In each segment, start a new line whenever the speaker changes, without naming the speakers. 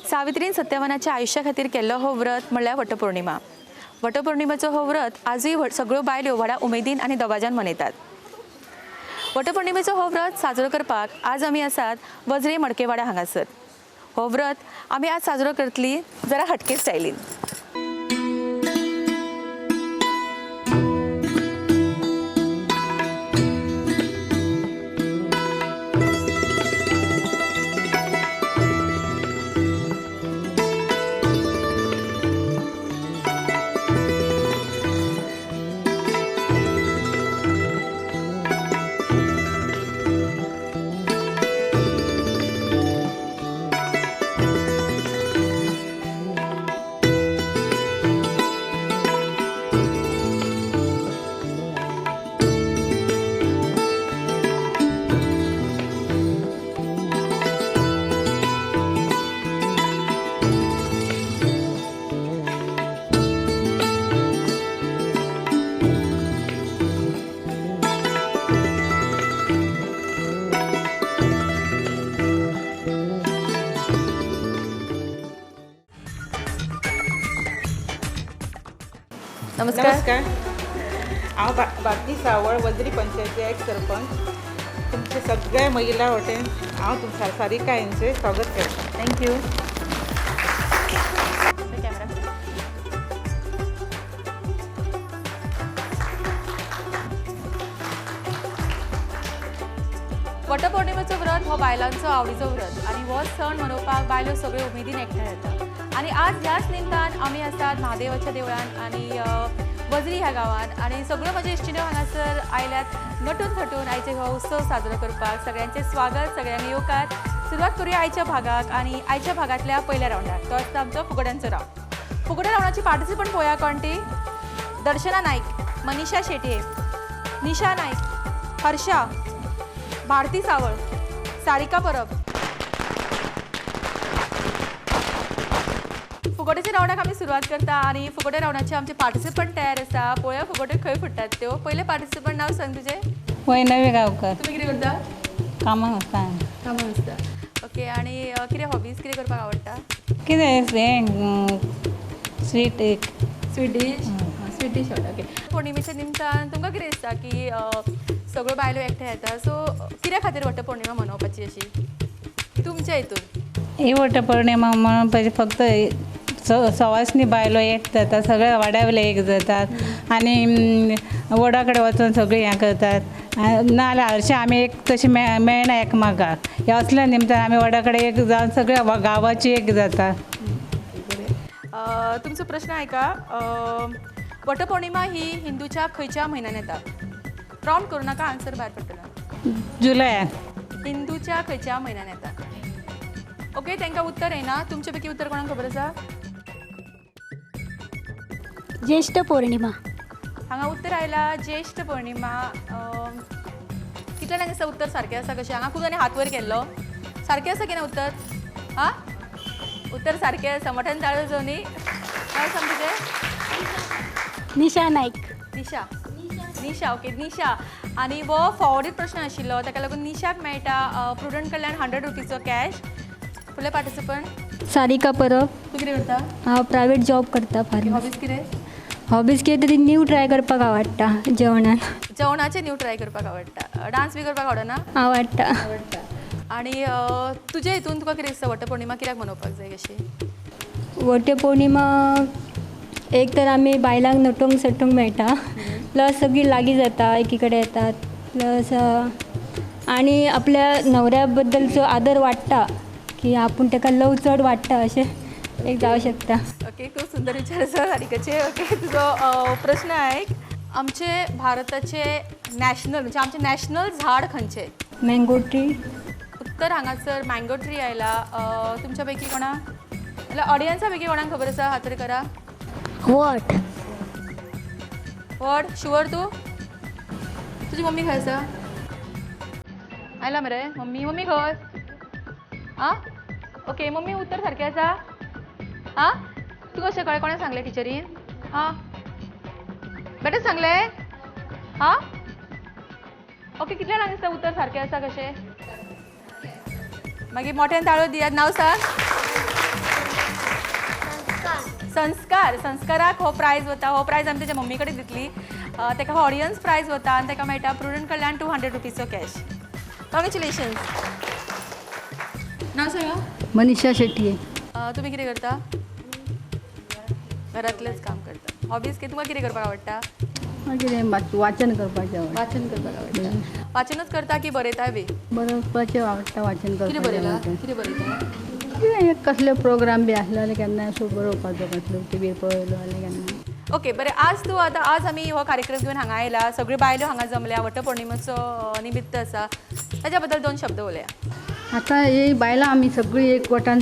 सावित्रीन सत्यवानाच्या आयुश्या खातीर केल्लो हो व्रत म्हणल्यार वटपौर्णिमा. वटपौर्णिमेचो हो व्रत आजूय सगळ्यो बायल्यो व्हडा उमेदीन आनी दबाज्यान मनयतात. वटपौर्णिमेचो हो व्रत साजरो करपाक आज आमी आसात वजरे मडकेवाडा हांगासर. हो व्रत आमी आज साजरो करतली जरा हटके स्टायलीन. नमस्कार.
नमस्कार, हांव भारती सावळ, वजरी पंचायती एक सरपंच. तुमचे सगळ्या महिला वटेन हांव तुमच्या सारिका हेंचें स्वागत करता.
Thank you. वटपौर्णिमेचो व्रत हो बायलांचो आवडीचो व्रत आनी हो सण मनोवपाक बायलो सगळ्यो उमेदीन एकठांय येता. आनी आज ह्याच निमतान आमी आसात महादेवाच्या देवळान आनी वजरी ह्या गांवांत आनी सगळ्यो म्हज्यो इश्टिण्यो हांगासर आयल्यात नटून थटून आयचे हो उत्सव साजरो करपाक. सगळ्यांचें स्वागत, सगळ्यांनी येवकार. सुरवात करूया आयच्या भागाक आनी आयच्या भागांतल्या पयल्या रावंडाक, तो आसता आमचो फुगड्यांचो रावंड. फुगड्या रावंडाची पार्टिसिपंट पळोवया कोण ती. दर्शना नायक, मनीषा शेटये, निशा नायक, हर्षा, भारती सावळ, सारिका परब. फुगोट्याच्या रावंडाक आमी सुरवात करता आनी फुगोट्या रावंडाचे आमचे पार्टिसिपंट तयार आसा. पळोवया फुगोटे खंय फुट्टात त्यो. पयले पार्टिसिपंट नांव सांग तुजें.
वैनवी गांवकर.
तुमी कितें करता?
कामाक आसता.
कामाक आसता. ओके. आनी कितें हॉबीज, कितें करपाक आवडटा?
कितें हें स्वीट एक
स्वीट डीश. स्वीट डीश आवडटा. ओके. पौर्णिमेच्या निमतान तुमकां कितें दिसता की सगळ्यो बायलो एकठांय येता, सो कित्या खातीर वटपौर्णिमा मनोवपाची अशी तुमच्या हितून?
ही वटपौर्णिमा म्हणपाची फक्त सवासणी बायलो एक जाता, सगळ्या वाड्या वयले एक जातात आनी वडा कडेन वचून सगळीं हें करतात. नाजाल्यार हरशीं आमी एक तशी मेळना एकामेकाक. हे असल्या निमतान आमी वडा कडेन एक जावन सगळ्या गांवाची एक जाता.
तुमचो प्रश्न आयका. वटपौर्णिमा ही हिंदूच्या खंयच्या म्हयन्यान येता? प्रॉम्प्ट करूं नाका, आन्सर भायर पडटलो.
जुलयान.
हिंदूच्या खंयच्या म्हयन्यान येता? ओके, तांकां उत्तर येना. तुमचे पैकी उत्तर कोणाक खबर आसा?
ज्येष्ठ पौर्णिमा.
हांगा उत्तर आयला ज्येष्ठ पौर्णिमा. कितले जाणांक दिसता उत्तर सारकें आसा कशें? हांगा खूब जाणांनी हात वयर केल्लो. सारकें आसा की ना उत्तर? आं, उत्तर सारकें आसा. मोठ्यान ताळयो जावं न्ही. नांव सांग तुजें.
निशा नायक.
निशा. निशा. ओके, निशा. आनी हो फॉवर्डीड प्रश्न आशिल्लो, ताका लागून निशाक मेळटा प्रुडंट कडल्यान 100 रुपीचो कॅश. फुडले पार्टिसिपंट
सारिका परब.
तूं कितें करता?
हांव प्रायवेट जॉब करता.
हॉबीज कितें?
हॉबीज कितें तरी न्यू ट्राय करपाक आवडटा. जेवणान.
जेवणाचें न्यू ट्राय करपाक आवडटा. डान्स बी करपाक आवडना?
आवडटा.
आवडटा. आनी तुजे हितून तुका कितें दिसता वटपौर्णिमा कित्याक मनोवपाक जाय कशी?
वटपौर्णिमा एक तर आमी बायलांक नटूंक सटूंक मेळटा, प्लस सगळीं लागीं जाता, एकी कडेन येतात, प्लस आनी आपल्या न्हवऱ्या बद्दलचो आदर वाडटा की आपूण ताका लव चड वाडटा अशें एक जावं शकता.
ओके, खूब सुंदर विचार आसा सारिकाचे. ओके, तुजो प्रश्न आयक. आमचे भारताचे नॅशनल म्हणजे आमचें नॅशनल झाड खंयचें?
Mango tree.
उत्तर हांगासर मँगो ट्री आयला. तुमच्या पैकी कोणाक, जाल्यार ऑडियन्सा पैकी कोणाक खबर आसा? हात वयर करा.
वट.
वड. शुअर तूं? तुजी मम्मी खंय आसा? आयला मरे मम्मी. मम्मी खंय? आं, ओके. मम्मी उत्तर सारकें आसा? आं, तुका कशें कळ्ळें? कोणें सांगलें? टिचरीन? आं, बेटर सांगलें? आं, ओके. कितल्या जाणांक दिसता उत्तर सारकें आसा कशें? मागीर मोठ्यान ताळयो दियात. नांव सांग. संस्कार. संस्काराक हो प्रायज वता. हो प्रायज आमी तेच्या मम्मी कडेन दितली. ताका हो ऑडियन्स प्रायज वता आनी ताका मेळटा प्रुडंट कडल्यान 200 रुपीजचो कॅश. कॉंग्रेच्युलेशन्स. नांव सांगा.
मनीषा शेट्टी.
तुमी कितें करता? घरांतलेंच काम करता. हॉबीज कितें? तुमकां कितें करपाक आवडटा?
मागीर वाचन करपाचें आवडटा.
वाचन करपाक आवडटा. वाचनूच करता की बरयताय बी?
बरोवपाचें आवडटा, वाचन
कितें
करपाचें
बरयलां?
आवडटा.
कितें बरयता?
कितें एक कसले प्रोग्राम बी आसले जाल्यार केन्नाय असो बरोवपाचो, कसलो टिवीर पळयलो जाल्यार केन्ना.
ओके बरें. आज तूं आतां आज आमी हो कार्यक्रम घेवन हांगा आयला, सगळ्यो बायलो हांगा जमल्या, वटपौर्णिमेचो निमित्त आसा, ताच्या बद्दल दोन शब्द उलया.
आतां ही बायलां आमी सगळीं एक वटान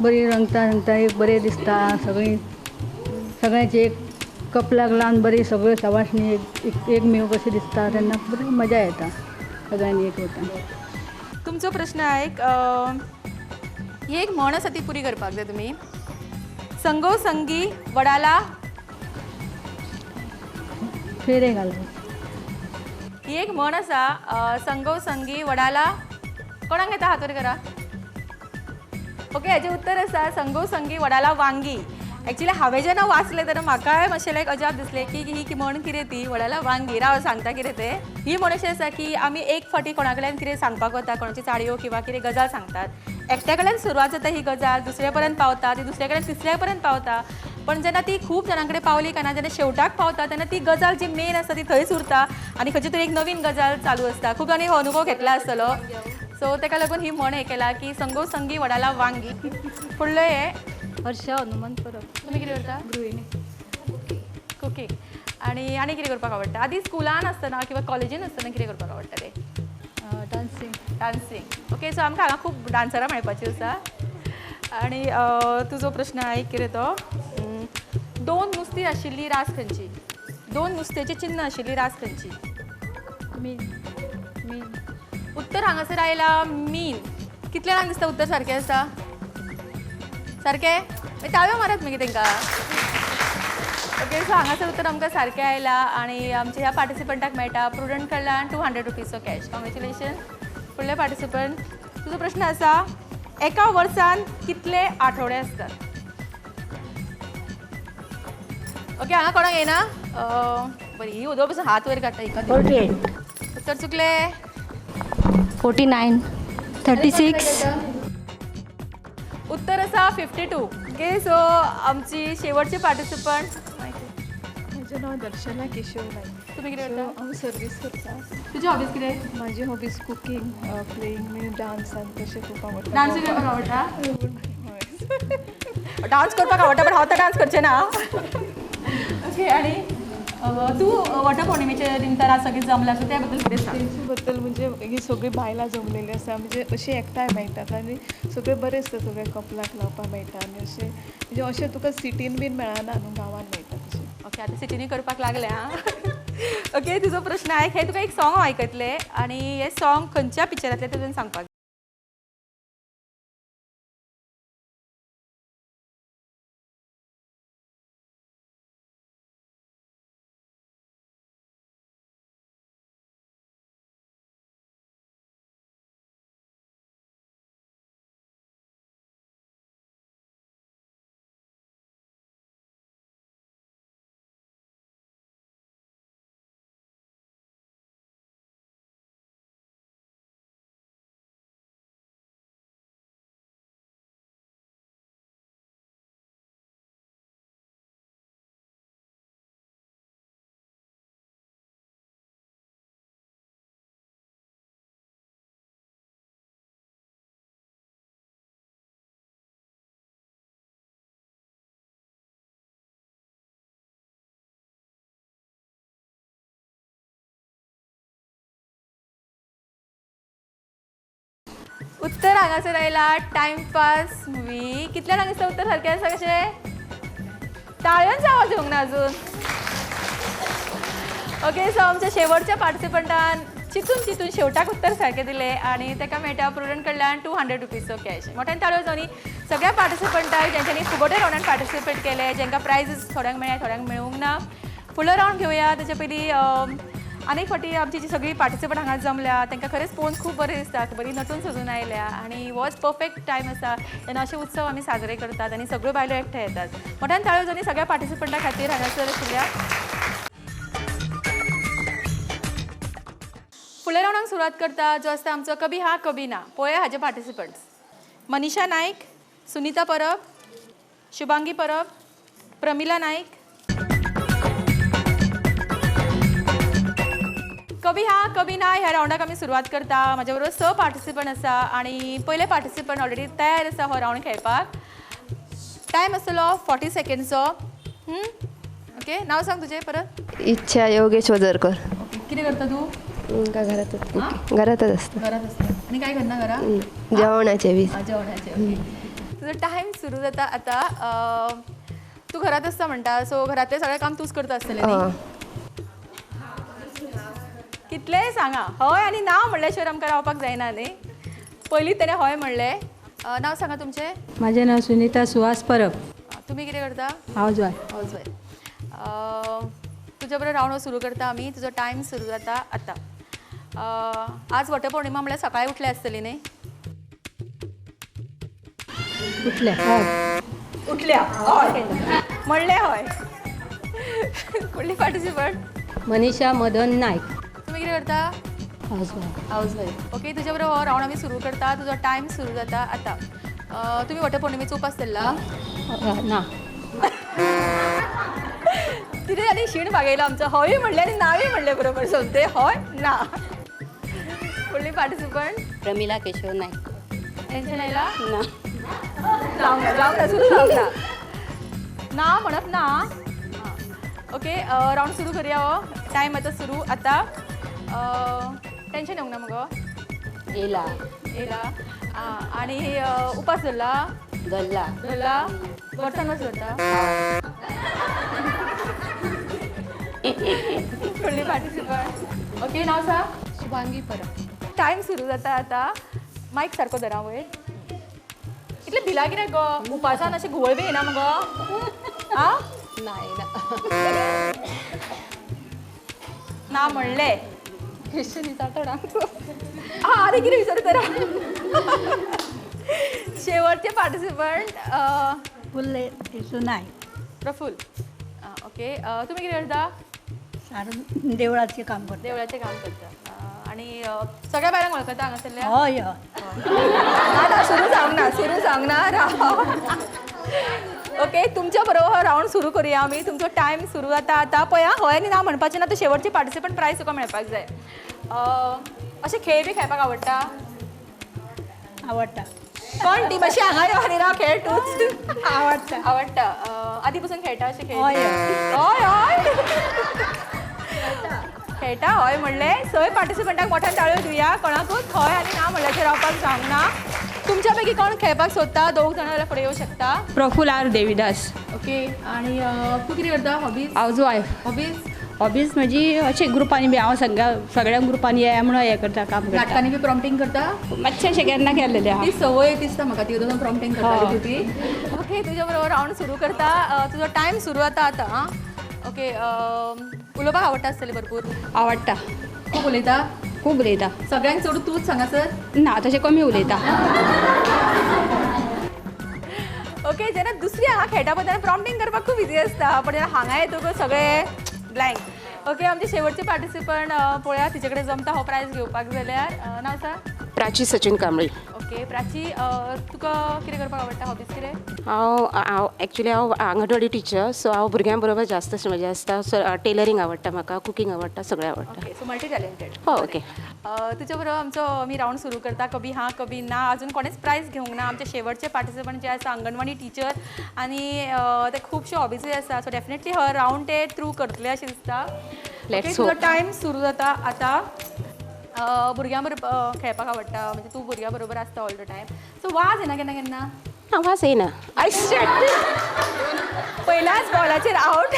बरी रंगता रंगता एक बरें दिसता. सगळीं सगळ्यांची एक कपलाक लावन बरी सगळ्यो सवासणी एक एकमेव कशें दिसता तेन्ना बरी मजा येता सगळ्यांनी एक वटान.
तुमचो प्रश्न एक, ही एक म्हण आसा ती पुरी करपाक जाय तुमी. संगो संगी वडाला
फेरे घालप.
ही एक म्हण आसा, संगो संगी वडाला. कोणाक येता हात वयर करा. ओके, हाजें उत्तर आसा संगो संगी वडाला वांगी. एक्चुली हांवें जेन्ना वाचलें तेन्ना म्हाकाय मातशें लायक अजाप दिसलें की ही म्हण कितें ती वडाला वांगी. राव सांगता कितें तें. ही म्हण अशें आसा की आमी एक फावटी कोणा कडल्यान कितें सांगपाक वता, कोणाची चाडयो किंवा कितें गजाल सांगतात, एकट्या कडल्यान सुरवात जाता ही गजाल, दुसऱ्या पर्यंत पावता, ती दुसऱ्या कडेन तिसऱ्या पर्यंत पावता, पण जेन्ना ती खूब जाणां कडेन पावली काय ना, जेन्ना शेवटाक पावता तेन्ना ती गजाल जी मेन आसता ती थंयच उरता आनी खंयची तरी एक नवीन गजाल चालू आसता. खूब जाणांनी हो अनुभव घेतला आसतलो. सो ताका लागून ही म्हण हें केला की संगो संगी वडाला वांगी. फुडलो हें
हर्षा हनुमान परब.
तुमी कितें करता?
गृहिणी.
कुकींग. आनी आनी कितें करपाक आवडटा? आदी स्कुलान आसतना किंवा कॉलेजीन आसतना कितें करपाक आवडटालें?
डान्सींग.
डान्सींग. ओके, सो आमकां हांगा खूब डान्सरां मेळपाची आसा. आनी तुजो प्रश्न आयक कितें तो, दोन नुस्तीं आशिल्ली रास खंयची? दोन नुस्त्याचें चिन्न आशिल्ली रास खंयची?
मीन. मीन.
उत्तर हांगासर आयला मीन. कितल्या जाणांक दिसता उत्तर सारकें आसा? सारकें? मागीर ताळयो मारात मागीर तांकां. ओके, सो हांगासर उत्तर आमकां सारकें आयलां आनी आमच्या ह्या पार्टिसिपंटाक मेळटा प्रुडंट कडल्यान 200 रुपीजचो कॅश. कॉंग्रेच्युलेशन. फुडले पार्टिसिपंट, तुजो प्रश्न आसा एका वर्सान कितले आठवडे आसतात? ओके, हांगा कोणाक येना? बरी, ही उदो पसून हात वयर काडटा हिका.
48.
उत्तर चुकलें.
49.
36.
उत्तर आसा 52. ओके, सो आमची शेवटची पार्टिसिपंट.
म्हजें नांव दर्शना केशव नायक.
तुमी कितें करता?
हांव सर्वीस करता.
तुजी हॉबीज कितें?
म्हाजी हॉबीज कुकींग, प्लेईंग, मी डान्स आनी तशें खूब आवडटा.
डान्स करपाक आवडटा? डान्स करपाक आवडटा पण हांव तर डान्स करचें ना. ओके, आनी तूं वटपौर्णिमेच्या निमतान आज सगळीं जमलां, सो त्या बद्दल कितें सांग.
तेचे बद्दल म्हणजे ही सगळीं बायलां जमलेलीं आसा, म्हणजे अशीं एकठांय मेळटात आनी सगळें बरें आसता, सगळें कपलाक लावपाक मेळटा आनी अशें म्हणजे अशें तुका सिटीन बीन मेळना न्हू, गांवान मेळटा तशें.
ओके, आतां सिटीनूय करपाक लागलें आं. ओके, तुजो प्रश्न आयक, हे तुका एक सॉंग आयकतलें आनी हें सॉंग खंयच्या पिक्चरांतलें तें तुवें सांगपाक. उत्तर हांगासर आयला टायमपास मुवी. कितल्या जाणांक दिसता उत्तर सारकें आसा? कशें ताळयांचो आवाज येवंक ना अजून. ओके, सो आमच्या शेवटच्या पार्टिसिपंटान चितून चितून शेवटाक उत्तर सारकें दिलें आनी ताका मेळटा प्रुडंट कडल्यान 200 रुपीजचो कॅश. मोठ्यान ताळयो जावनी सगळ्या पार्टिसिपंटाक ज्यांच्यांनी फुगोटे रावंडान पार्टिसिपेट केले, जांकां प्रायजीस थोड्यांक मेळ्ळ्या थोड्यांक मेळूंक ना. फुडलो रावंड घेवया. ताच्या पयलीं अनेक फावटी आमची जी सगळी पार्टिसिपंट हांगा जमल्या तांकां खरेंच पळोवन खूब बरें दिसता, बरी नटून सजून आयल्या आनी होच परफेक्ट टायम आसा तेन्ना अशे उत्सव आमी साजरे करतात आनी सगळ्यो बायलो एकठांय येतात. मोठ्यान ताळयो जावनी सगळ्या पार्टिसिपंटा खातीर हांगासर आशिल्ल्या. फुडल्या रावंडाक सुरवात करता जो आसता आमचो कभी हा कभी ना. पळोवया हाजे पार्टिसिपंट्स. मनीषा नायक, सुनीता परब, शुभांगी परब, प्रमिला नायक. कभी हा कभी ना ह्या रावंडाक आमी सुरवात करता. म्हाज्या बरोबर 6 पार्टिसिपंट आसा आनी पयले पार्टिसिपंट ऑलरेडी तयार आसा हो रावंड खेळपाक. टायम आसतलो 40 सेकेंडचो. ओके, नांव सांग तुजें परत.
इच्छा योगेश वजरकर.
कितें करता तूं?
का घरातच, घरातच असता.
घरात असता. आनी काय करना घरा?
जेवणाचे बी.
जेवणाचे. ओके, तुजो टायम सुरू जाता आतां. तूं घरात आसता म्हणटा, सो घरांतलें सगळें काम तूंच करता आसतलें न्ही? कितलेंय सांगा, हय आनी ना म्हणल्या शिवाय आमकां रावपाक जायना न्ही. पयलीं तेणें हय म्हणलें. नांव सांगा तुमचें.
म्हाजें नांव सुनीता सुहास परब.
तुमी कितें करता?
House wife.
House wife. तुज्या बरोबर रावंड सुरू करता आमी. तुजो टायम सुरू जाता आतां. आज वटपौर्णिमा म्हणल्यार सकाळीं उठले आसतली न्ही?
उठल्या. हय.
उठल्या हय म्हणलें हय. फुडली पार्टिसिपंट
मनीषा मदन नायक.
तुमी कितें करता?
House wife.
House wife. Okay, तुज्या बरोबर हो रावंड आमी सुरू करता. तुजो टायम सुरू जाता आतां. तुमी वटपौर्णिमेचो उपास धरला?
ना.
तिणें आनी शीण भागयलो आमचो. हय म्हणलें आनी नाय म्हणलें बरोबर सोमतें. हय ना. फुडली पार्टिसिपंट
प्रमिला केशव नाईक.
टेन्शन आयला?
ना.
रावना रावना सुरू रावना ना म्हणप ना. ओके, रावंड सुरू करूया. हो टायम आतां सुरू आतां. टेन्शन येवंक ना मगो?
येला.
येला. आनी उपास धरला?
धरला.
धरला. वर्सान वर्स धरता. फुडली पार्टिसिपंट. ओके, नांव सांग.
शुभांगी परब.
टायम सुरू जाता आतां. मायक सारको धरा वयर. इतलें भिला कित्याक गो? उपासान अशें घुंवळ बी येना मगो? आं
ना येना.
ना म्हणलें.
क्वेश्चन विचारता.
आं आनी कितें विचारता तर? शेवटचे पार्टिसिपंट
फुल्ले नायक.
प्रफुल. ओके, तुमी कितें करता?
सारन देवळाचें काम करता.
देवळाचें काम करता. आनी सगळ्या बायलांक वळखता हांगासरल्या?
हय हय.
ना सुरू सांग ना, सुरू सांग ना राव. ओके, तुमच्या बरोबर हो रावंड सुरू करूया आमी. तुमचो टायम सुरू जाता आतां. पळया हय आनी ना म्हणपाचें ना, तर शेवटचे पार्टिसिपंट प्रायज तुका मेळपाक जाय. अशे खेळ बी खेळपाक आवडटा?
आवडटा.
कोण ती मातशी हांगा यो आनी राव, खेळ तूंच.
आवडटा.
आवडटा. आदी पसून खेळटा अशे खेळ?
हय
हय हय खेळटा. हय म्हणलें. सगळे पार्टिसिपंटाक मोठ्यान ताळयो दिवया. कोणाकूच हय आनी ना म्हणल्याचेर रावपाक जावंक ना. तुमच्या पैकी कोण खेळपाक सोदता? 2 जाणां जाल्यार फुडें येवं शकता.
प्रफुल आर देविदास.
ओके, आनी तूं कितें करता? Hobbies?
House wife.
Hobbies?
Hobbies म्हजी अशें ग्रुपांनी बी हांव सगळ्या ग्रुपांनी येया म्हणून हें करता, काम करता.
नाटकांनी बी प्रॉम्प्टींग करता?
मातशें अशें केन्ना केल्लेलें आहा.
ती संवय दिसता म्हाका, ती दोन प्रॉम्प्टींग करता ती. ओके, तुज्या बरोबर रावंड सुरू करता. तुजो टायम सुरू जाता आतां. आं ओके, उलोवपाक आवडटा आसतलें भरपूर?
आवडटा.
खूब उलयता?
खूब उलयता.
सगळ्यांक चड तूंच हांगासर?
ना, तशें कमी उलयता.
ओके, जेन्ना दुसरी हांगा खेळटा पळय तेन्ना प्रॉम्प्टींग करपाक खूब इजी आसता, पण जेन्ना हांगा येतकच सगळे ब्लँक. ओके, आमचे शेवटचे पार्टिसिपंट पळया तिचे कडेन जमता हो प्रायज घेवपाक जाल्यार. नांव सांग.
प्राची सचिन कांबळी.
ओके प्राची, तुका कितें करपाक आवडटा? हॉबीज कितें?
हांव एक्चुली हांव आंगणवाडी टिचर, सो हांव भुरग्यां बरोबर जास्त अशी मजा आसता. सो टेलरींग आवडटा म्हाका, कुकींग आवडटा, सगळें आवडटा.
Okay, so multi talented.
हो ओके.
तुज्या बरोबर आमचो आमी रावंड सुरू करता कभी हां कभी ना. अजून कोणेच प्रायज घेवंक ना. आमचे शेवटचे पार्टिसिपंट जे आसा अंगणवाडी टिचर आनी ते खुबशे हॉबीजूय आसा, सो डेफिनेटली हो रावंड ते थ्रू करतले अशें दिसता. तुजो टायम सुरू जाता आतां. भुरग्यां बरोबर खेळपाक आवडटा, म्हणजे तूं भुरग्यां बरोबर आसता all the time, so was येना केन्ना केन्ना?
ना, वाज येना.
पयल्याच बॉलाचेर आवट.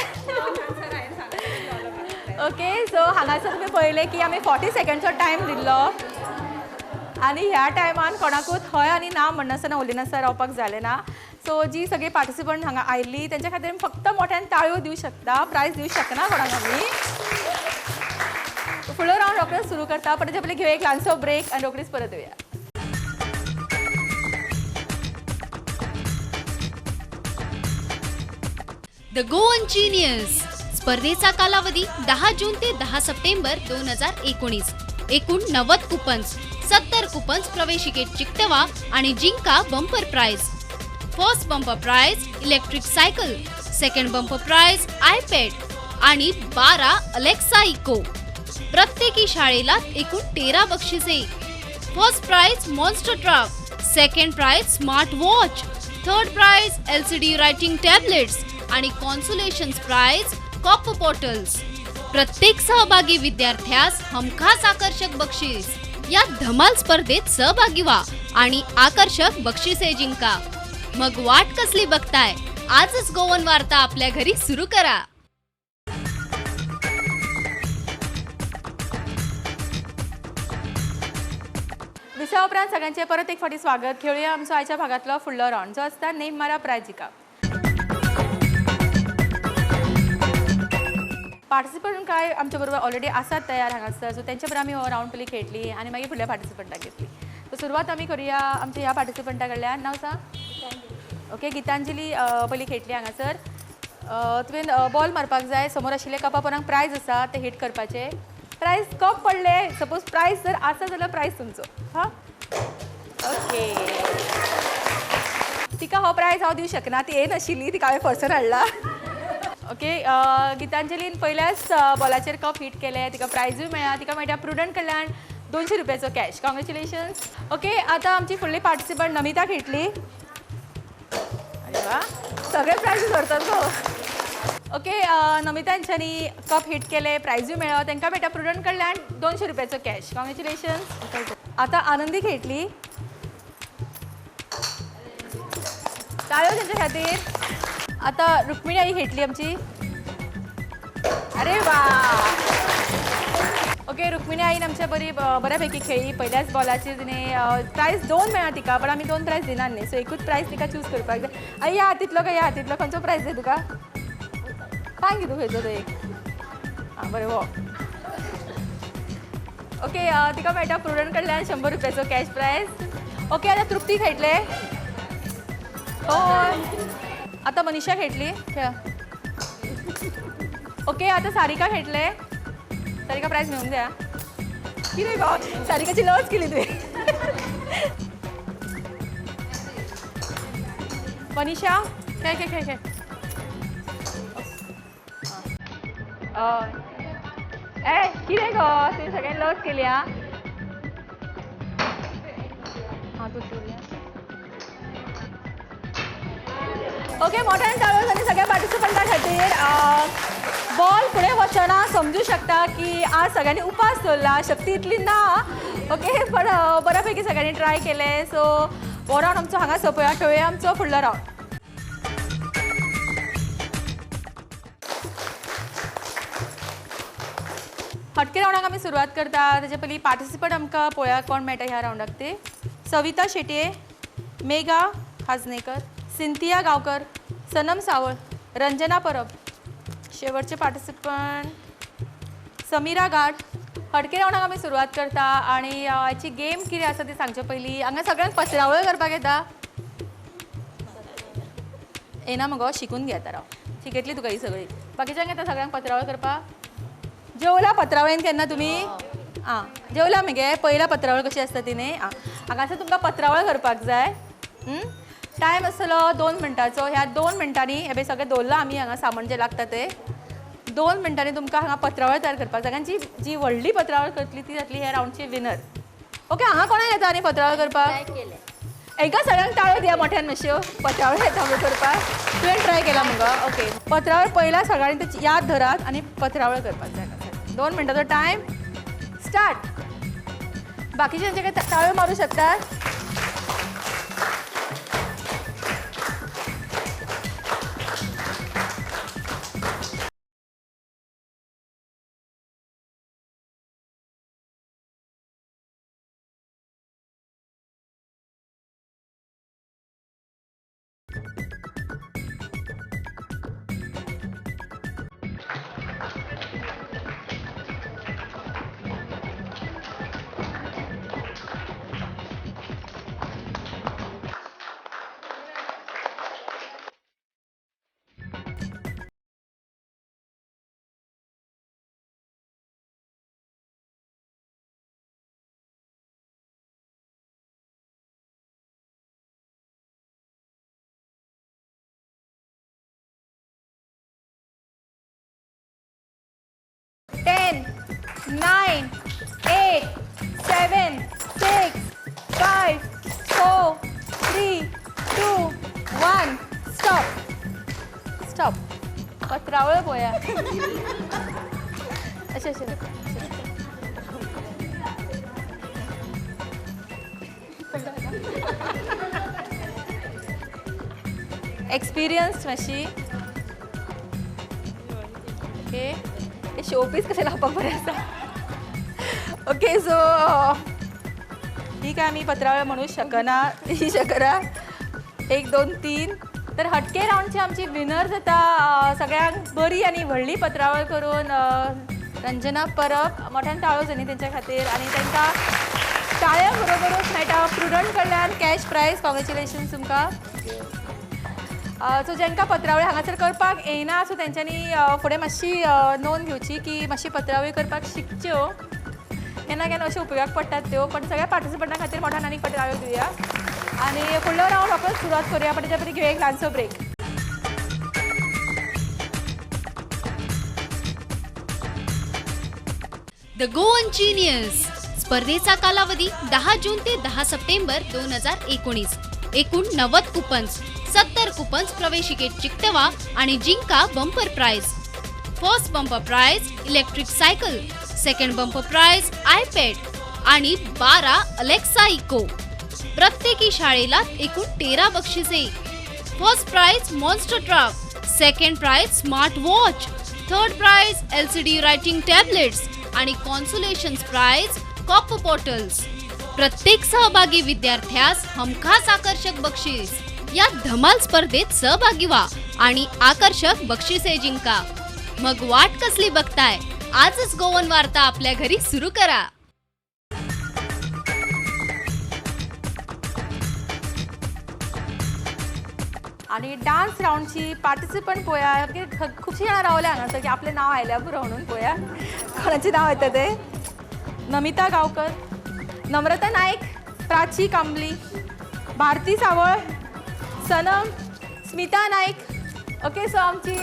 ओके, सो हांगासर तुमी पळयलें की आमी 40 सेकंडचो टायम दिल्लो आनी ह्या टायमान कोणाकूच हय आनी ना म्हणनासतना उलयनासतना रावपाक जालें ना. सो जी सगळी पार्टिसिपंट हांगा आयिल्ली तेंच्या खातीर फक्त मोठ्यान ताळयो दिवं शकता, प्रायज दिवं शकना कोणाक आमी. फुडलो रावंड रोखडोच सुरू करता, पण ताच्या पयलीं घेवया एक ल्हानसो ब्रेक आनी रोखडीच परत येवया.
The Goan genius स्पर्धेचा कालावधी 10 जून ते 10 सप्टेंबर 2019. एकूण 90 कुपन्स, 70 कुपन्स प्रवेशिकेत चिकटवा आणि जिंका bumper prize. First bumper prize electric cycle, second bumper prize iPad आणि 12 अलेक्सा इको. प्रत्येकी शाळेला एकूण 13 बक्षिसे. First prize monster truck, second prize smart watch, third prize LCD writing tablets आणि कॉन्सोलेशन प्राइज कॉपर बॉटल्स. प्रत्येक सहभागी विद्यार्थ्यास हमखास आकर्षक बक्षीस. या धमाल स्पर्धेत सहभागी व्हा आणि आकर्षक बक्षिसे जिंका. मग वाट कसली बघताय? आजच गोवन वार्ता आपल्या घरी सुरू करा.
विसवा उपरांत सगळ्यांचे परत एक फावटी स्वागत. खेळूया आमचो आयच्या भागांतलो फुडलो रावंड जो आसता नेम मारा प्रायज जिका. पार्टिसिपंट काय आमच्या बरोबर ऑलरेडी आसात तयार हांगासर, सो तेंच्या बरोबर आमी हो रावंड पयलीं खेळटली आनी मागीर फुडल्या पार्टिसिपंटाक घेतली. सो सुरवात आमी करुया आमच्या ह्या पार्टिसिपंटा कडल्यान. नांव सांग. ओके, गीतांजली पयलीं खेळटली हांगासर. तुवें बॉल मारपाक जाय, समोर आशिल्ले कपा पोरांक प्रायज आसा ते हिट करपाचे. प्रायज कप पडले, सपोज प्रायज जर आसा जाल्यार प्रायज तुमचो. हां, ओके. तिका हो प्रायज हांव दिवं शकना, ती येनाशिल्ली, तिका हांवें पर्सन हाडला. ओके, गीतांजलीन पयल्याच बॉलाचेर कप हिट केले, तिका प्रायजूय मेळ्ळा. तिका मेळटा प्रुडंट कडल्यान 200 रुपयाचो कॅश. कॉंग्रेच्युलेशन्स. ओके, आतां आमची फुडली पार्टिसिपंट नमिता खेळटली. अरे वा, सगळे प्रायजीस व्हरतात गो. ओके, नमिता हेंच्यांनी कप हिट केले, प्रायजूय मेळ्ळो, तांकां मेळटा प्रुडंट कडल्यान 200 रुपयाचो कॅश. कॉंग्रेच्युलेशन्स. आतां आनंदी खेळटली. टाळयो तेंच्या खातीर. आतां रुक्मिणी आई खेळटली आमची. अरे वा. ओके, रुक्मिणी आईन आमच्या बरी बऱ्यापैकी खेळ्ळी. पयल्याच बॉलाचेर तिणें प्रायज 2 मेळ्ळा तिका, पण आमी 2 प्रायज दिनात न्ही, सो एकूच प्रायज तिका चूज करपाक जाय. आई, ह्या हातींतलो काय ह्या हातींतलो खंयचो प्रायज जाय तुका? सांग तूं खंयचो तो एक. आं बरें, हो. ओके, तिका मेळटा प्रुडंट कडल्यान 100 रुपयाचो कॅश प्रायज. ओके, आतां तृप्ती खेळटले. हय, आतां मनीषा खेळटली. खेळ. ओके, आतां सारिका खेळटले. सारिका प्रायज मेळूंक जाय. कितें गो, सारिकाची लज केली तुवें. मनीषा, खेळ खेळ खेळ खेळ. हय, ए कितें गो, तुवें सगळ्यांनी लज केली. आं हां, तूं चोरया. ओके, मोठ्यान टाळयो आनी सगळ्या पार्टिसिपंटा खातीर. बॉल फुडें वचना, समजू शकता की आज सगळ्यांनी उपास दवरला, शक्ती इतली ना. ओके, पण बऱ्यापैकी सगळ्यांनी ट्राय केलें. सो हो रावंड आमचो हांगा सोंपया. खेळुया आमचो फुडलो रावंड. हटके रावंडाक आमी सुरवात करता. ताचे पयलीं पार्टिसिपंट आमकां पळोवया कोण मेळटा ह्या रावंडाक ते. सविता शेटये, मेघा खाजनेकर, सिंथिया गांवकर, सनम सावळ, रंजना परब. शेवटचे पार्टिसिपंट समीरा गाड. हटके रावंडाक आमी सुरवात करता आनी हाची गेम कितें आसा ती सांगचे पयलीं हांगा सगळ्यांक पसरावळ करपाक येता. येना मगो, शिकून घे आतां राव, शिकयतली तुका ही सगळी. बाकीच्यांक येता सगळ्यांक पत्रावळ करपाक? जेवला पत्रावळीन केन्ना तुमी? आं, जेवला मगे? पयला पत्रावळ कशी आसता ती न्ही. आं, हांगासर तुमकां पत्रावळ करपाक जाय. टायम आसतलो 2 मिनटांचो. ह्या 2 मिनटांनी हें पळय सगळें दवरलां आमी हांगा सामान जें लागता तें. 2 मिनटांनी तुमकां हांगा पत्रावळ तयार करपाक जाय. कारण जी व्हडली पत्रावळ करतली ती जातली ह्या रावंडची विनर. ओके, हांगा कोणाक येता आनी पत्रावळ करपाक? एका सगळ्यांक टाळयो दिया मोठ्यान मातश्यो. पत्रावळ येता मुगो करपाक? तुवें ट्राय केला मुगो? ओके, पत्रावळ पयला सगळ्यांनी तेची याद धरात आनी पत्रावळ करपाक जाय. 2 मिनटांचो टायम स्टार्ट. बाकीच्यांचे काय टाळयो मारू शकतात. 10, 9, 8, 7, 6, 5, 4, 3, 2, 1. Stop. Stop. पत्रावळ पोया. अशें अशें एक्सपिरियन्स मातशी. ओके, हे शोपीस कशें लावपाक बरें आसा. ओके, सो ही काय आमी पत्रावळ म्हणू शकना, ही शकना. 1, 2, 3. तर हटके रावंडची आमची विनर जाता सगळ्यांक बरी आनी व्हडली पत्रावळ करून रंजना परब. मोठ्यान ताळो जाली तेंच्या खातीर आनी तांकां टाळ्या बरोबरूच मेळटा प्रुडंट कडल्यान कॅश प्रायज. कॉंग्रेच्युलेशन्स तुमकां. सो जांकां पत्रावळी हांगासर करपाक येना, सो तेंच्यांनी फुडें मातशी नोंद घेवची की मातशी पत्रावळी करपाक शिकच्यो. केन्ना केन्ना अशें उपयोगाक पडटात त्यो. पण सगळ्या पार्टिसिपंटां खातीर मोठ्यान आनीक पत्रावळी दिवया आनी फुडलो रावंड रोखडोच सुरवात करुया. पण तेच्या पयलीं घेवया एक ल्हानसो ब्रेक.
The Goan genius स्पर्धेचा कालावधी 10 जून ते 10 सप्टेंबर 2019. एकूण 90 कुपन्स, 70 कुपन्स प्रवेशिकेत चिकटवा आणि जिंका bumper prize. First bumper prize electric cycle, second bumper prize iPad आणि 12 अलेक्सा इको. प्रत्येकी शाळेला एकूण 13 बक्षिसे. First prize monster truck, second prize smart watch, third prize LCD writing tablets आणि कॉन्सोलेशन प्राइज कॉपर बॉटल्स. प्रत्येक सहभागी विद्यार्थ्यास हमखास आकर्षक बक्षीस. या धमाल स्पर्धेत सहभागी व्हा आणि आकर्षक बक्षिसे जिंका. मग वाट कसली बघताय? आजच गोवन वार्ता आपल्या घरी सुरू करा.
आणि डान्स रावंडची पार्टिसिपंट पोया की खुबशीं जाणां रावल्या हांगासर की आपलें नांव आयल्या पुरो म्हणून. पोया कोणाचें नांव येता तें. नमिता गांवकर, नम्रता नायक, प्राची कांबली, भारती सावळ, सनम, स्मिता नायक. ओके, सो आमची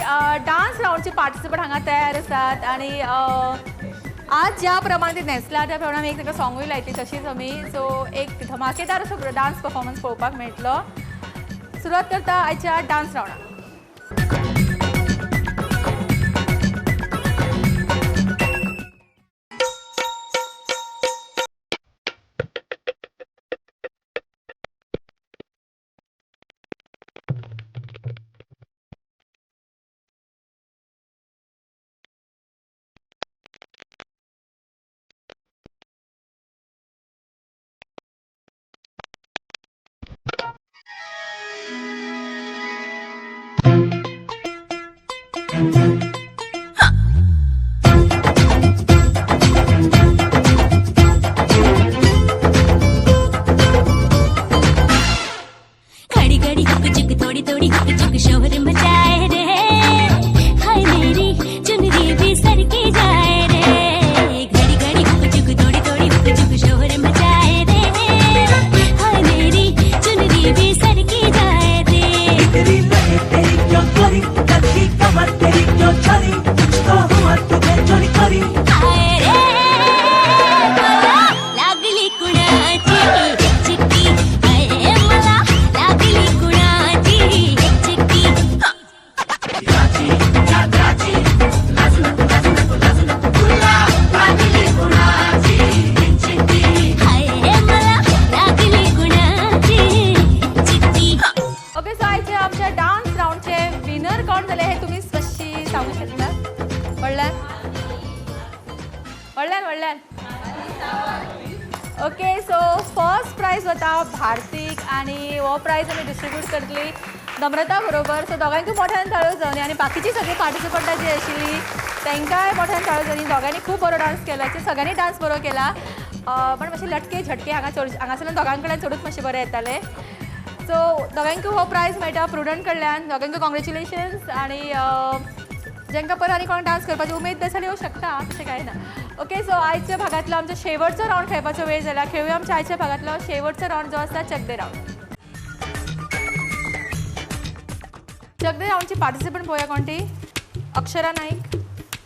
डान्स रावंडची पार्टिसिपंट हांगा तयार आसात आनी आज ज्या प्रमाणे ते न्हेसला त्या प्रमाणे आमी एक तांकां सोंगूय लायतली तशीच आमी. सो एक धमाकेदार असो डान्स परफॉर्मन्स पळोवपाक मेळटलो. सुरवात करता आयच्या डान्स रावंडाक.
घड़ी घड़ी हुक चुक थोड़ी थोड़ी हुक चुक शोर मचाए रे, हाय मेरी चुनरी भी सर के जाए रे. घड़ी घड़ी हुक चुक थोड़ी थोड़ी हुक चुक शोर मचाए रे, हाय मेरी चुनरी भी सर के जाए रे.
तेरी बहन तेरी क्यों चोरी करती कमर तेरी क्यों चोरी, कुछ तो हुआ तुझे चोरी चोरी.
हाय रे मला लागली कुणाची चिट्टी, हाय मला लागली कुणाची चिट्टी. हाय मला लागली कुणाची चिट्टी.
ओके, सो आयचे आमच्या डान्स रावंडचे विनर कोण जाले हे तुमी मातशी सांगू शकता? व्हडल्यान व्हडल्यान व्हडल्यान. ओके, सो फर्स्ट प्रायज वता भारतीक आनी हो प्रायज आमी डिस्ट्रिब्यूट करतली नम्रता बरोबर. सो दोगांकूय मोठ्यान ताळयो जावनी आनी बाकीची सगळीं पार्टिसिपंटां जी आशिल्लीं तांकांय मोठ्यान ताळयो जावनी. दोगांनी खूब बरो डान्स केला, सगळ्यांनी डान्स बरो केला, पण मातशे लटके झटके हांगा चड हांगासरल्यान दोगां कडल्यान चडूच मातशें बरें येतालें. सो दोगांकूय हो प्रायज मेळटा प्रुडंट कडल्यान. दोगांकूय कॉंग्रेच्युलेशन्स. आनी जांकां परत आनी कोणाक डान्स करपाची उमेद आसा जाल्यार येवं शकता, तशें कांय ना. ओके, सो आयच्या भागांतलो आमचो शेवटचो रावंड खेळपाचो वेळ जाला. खेळुया आमच्या आयच्या भागांतलो शेवटचो रावंड जो आसा चकदे रावंड. चकदे रावंडची पार्टिसिपंट पळोवया कोण ती. अक्षरा नाईक,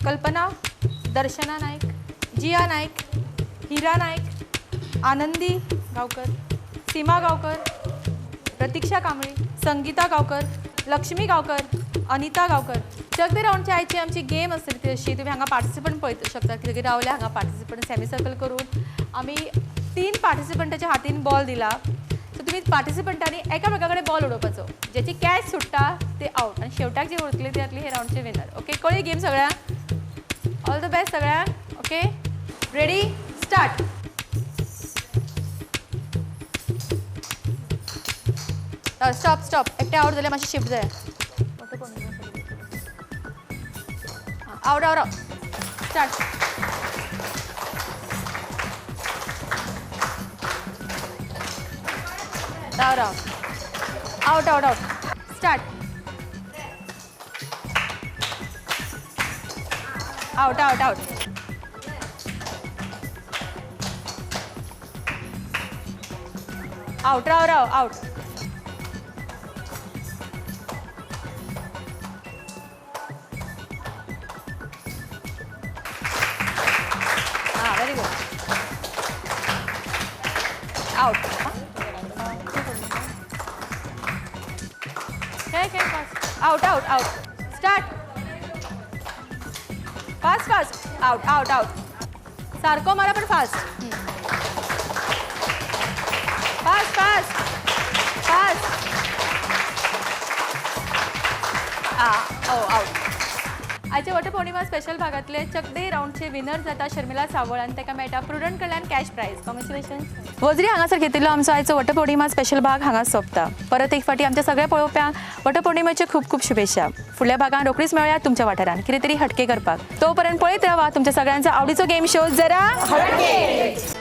कल्पना, दर्शना नायक, जिया नायक, हिरा नायक, आनंदी गांवकर, सीमा गांवकर, प्रतीक्षा कांबळी, संगीता गांवकर, लक्ष्मी गांवकर, अनिता गांवकर. चक दे रावंडची आयची आमची गेम आसतली ती अशी. तुमी हांगा पार्टिसिपंट पळयत शकता कितें रावले हांगा पार्टिसिपंट सेमी सर्कल करून आमी 3 पार्टिसिपंटाच्या हातीन बॉल दिला. सो तुमी पार्टिसिपंटांनी एकामेका कडेन बॉल उडोवपाचो, ज्याची कॅच सुट्टा ते आवट आनी शेवटाक जे उरतले ते जातली हे रावंडचे विनर. ओके, कळ्ळी गेम सगळ्यांक? ऑल the best सगळ्यांक. Okay, ready, start. Stop stop, एकटे आवट जाल्यार मातशें शिफ्ट जाय. Out out out, start. राव राव, out out out, start. Out out out. Out Rao Rao, out. हां, व्हेरी गुड. आउट. खेळ खेळ, fast. Out out out, start. Fast fast, out out out. सारको मारा पण फास्ट. Fast fast fast. ओ out. आयचे Vat Purnima special भागांतले चक दे रावंडचे winner जाता शर्मिला सावळ आनी ताका मेळटा प्रुडंट कडल्यान कॅश प्रायज. कॉंग्रेच्युलेशन्स. वजरी हांगासर घेतिल्लो आमचो आयचो वटपौर्णिमा स्पेशल भाग हांगा सोंपता. परत एक फावटी आमच्या सगळ्या पळोवप्यांक वटपौर्णिमेच्यो खूब खूब शुभेच्छा. फुडल्या भागान रोखडीच मेळया तुमच्या वाठारान कितें तरी हटके करपाक. तो पर्यंत पळयत रावा तुमच्या सगळ्यांचो आवडीचो गेम शो जरा हटके.